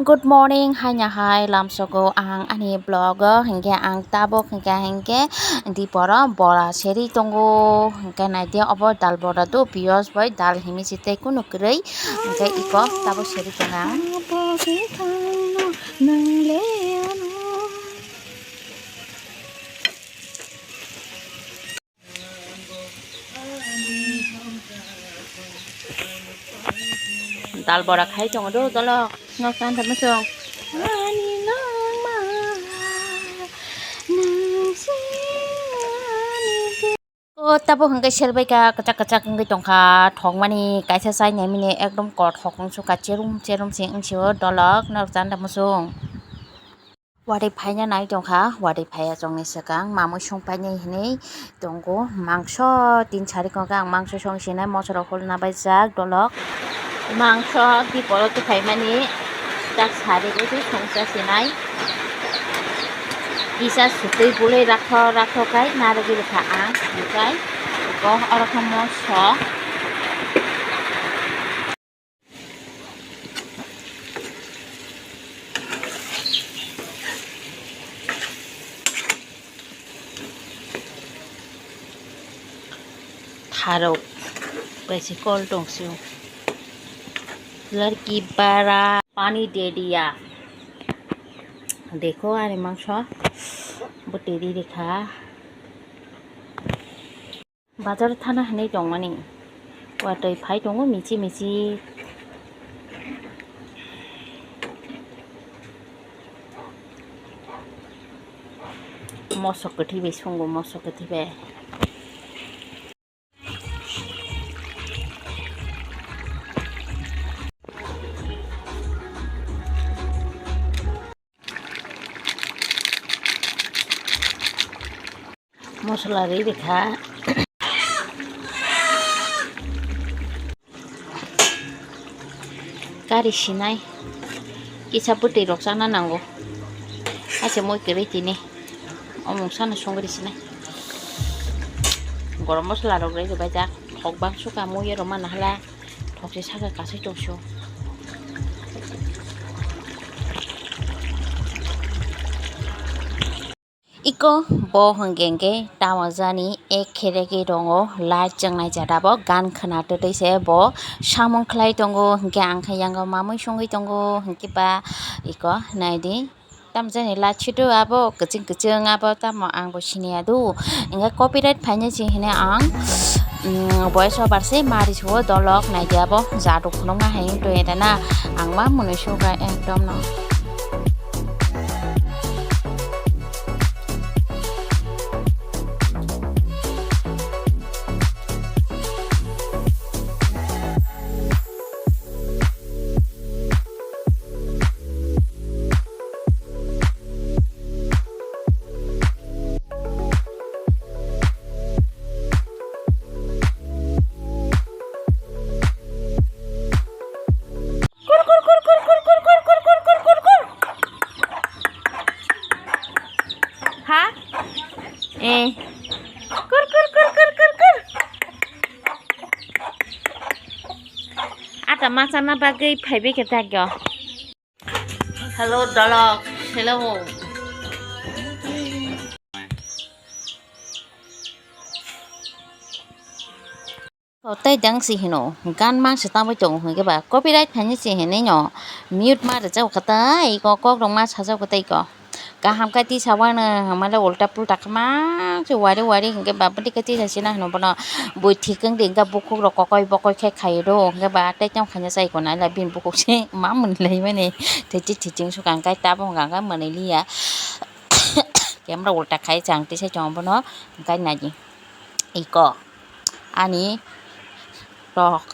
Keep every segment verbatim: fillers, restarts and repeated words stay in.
Good morning, haina hai lamsogo ang ani vlog o, hinkhe ang tabuk hinkhe, hinkhe diporo bora seri tongo, hinkhe naidi obo dal bora do, piyaj bai dal himi si tei kunu kwrwi, hinkhe iko tabuk seri tongo ang. Dal bora khai tongo do, dolo nok tan tamo song. Ani nangma, nangsi ani de. O tabuk hwnkhe serbai ka, kwchak kwchak wngwi tongkha, thokmani kaisa chai naimani ekdom kothok wngsukha, cherum cherum se wngsio dolok, nok tan tamo song. Watwi phaina nai tongkha, watwi phaiya chongni swkang mamwi song painai hinwi tongo. Mangso tin sari kongkha, ang mangso song sinai, mosorok hulna bai jak dolok. Mangso diporo twi phaimani tak sari bai twi songcha sinai. Kisa sutwi bwlwi rakho rakho khai narwgwi rwkha ang, hinkhe oro khe moso. Tharok bai se kol tong sio. Ladki bara pani de diya. Dekho ani mangso bo teri rekha. Bazar thana hinwi tongmani. Watwi phai tongo michi michi. Mosok kwthwi bai songo, mosok kwthwi bai. Mosola ri rikha. Kari sinai. Kisa bwtwi rok chana nango. Ase moi kwrwi tini. Omung sana songri sinai. Gorom mosola rok ri rwbaijak. Thok bang suka moi rw mana hala. Thokse saka kasai tongso. Iko bo hwnkhe hwnkhe tamo jani ek khere khe tongo, light chwngnai jada bo gan khwna twtwi se bo samung khlai tongo, hwnkhe ang khe yango mamui songwi tongo, hwnkhe ba iko naidi. Tamjani lachido abo kwchwng kwchwng abo tamo ang bo siniya do. Hwnkhe copyright phaina se hwnwi ang, mm, voice over se mari suo dolok naidi abo jaduk phunukna hai wngtong edana ang ma mwnwi suka ekdom no. Ha? Eh. Kur, kur, kur, kur, kur, kur. Ata machana bagwi phaibai khe tagyo. Hello, dolok. Hello. O tei dang si hino, gan mang se tangbai tongo hwnkhe ba copyright phaini se hinwi no mute ma rwjak kha tei iko kok rok ma sajak kha tei iko. Kaham khe tisa uanw hwnmale ulta pulta khe mang se wari wari hwnkhe ba bwdwi khe tisa sina hino bono bui thik wng di hwnkhe bukhuk rok kokoi bokoi khe khai rw hwnkhe ba tei tamo khaina chai iko naila bini bukhuk se ma mwnwi lai mani tei twi thik chwng sukha hwnkhe tabuk hwnkha hwnkhe mwnwi liya. Camera ulta khai chang tisa chong bono hwnkhe naidi. Iko ani rok.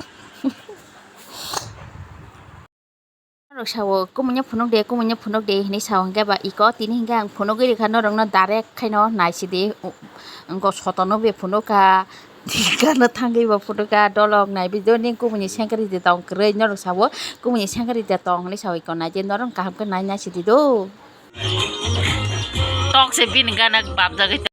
Norok sao kumui no phunuk de, kumui no phunuk de hinui sao hwnkhe ba iko tini hwnkhe ang phunugwi rikha norok no direct khaino naisidi. Wngkha sotono be phunukha, gana thangwi bo phunukha, dolok naibi do ning kumui ni sengkari de tong kwrwi norok sao kumui ni sengkari de tong hinui sao iko naidi norok kaham khe nai naisidi do. Tok se bini gana babjagwi.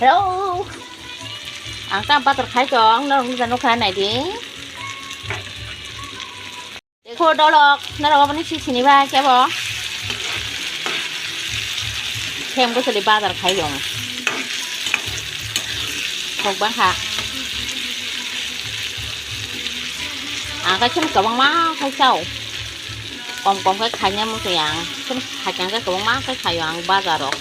Hello. Ang ta bazar khai tong, norok nukha nai di. Dekho dolok, norok obo ni sisini bai kebo. Khem gosoli bazar khai tong. Thok bang kha. Ang khe chwng kwbangma khai chao. Kom kom khe khaina muchung yang. Chwng khaikang khe kwbangma khai khaio ang bazar o.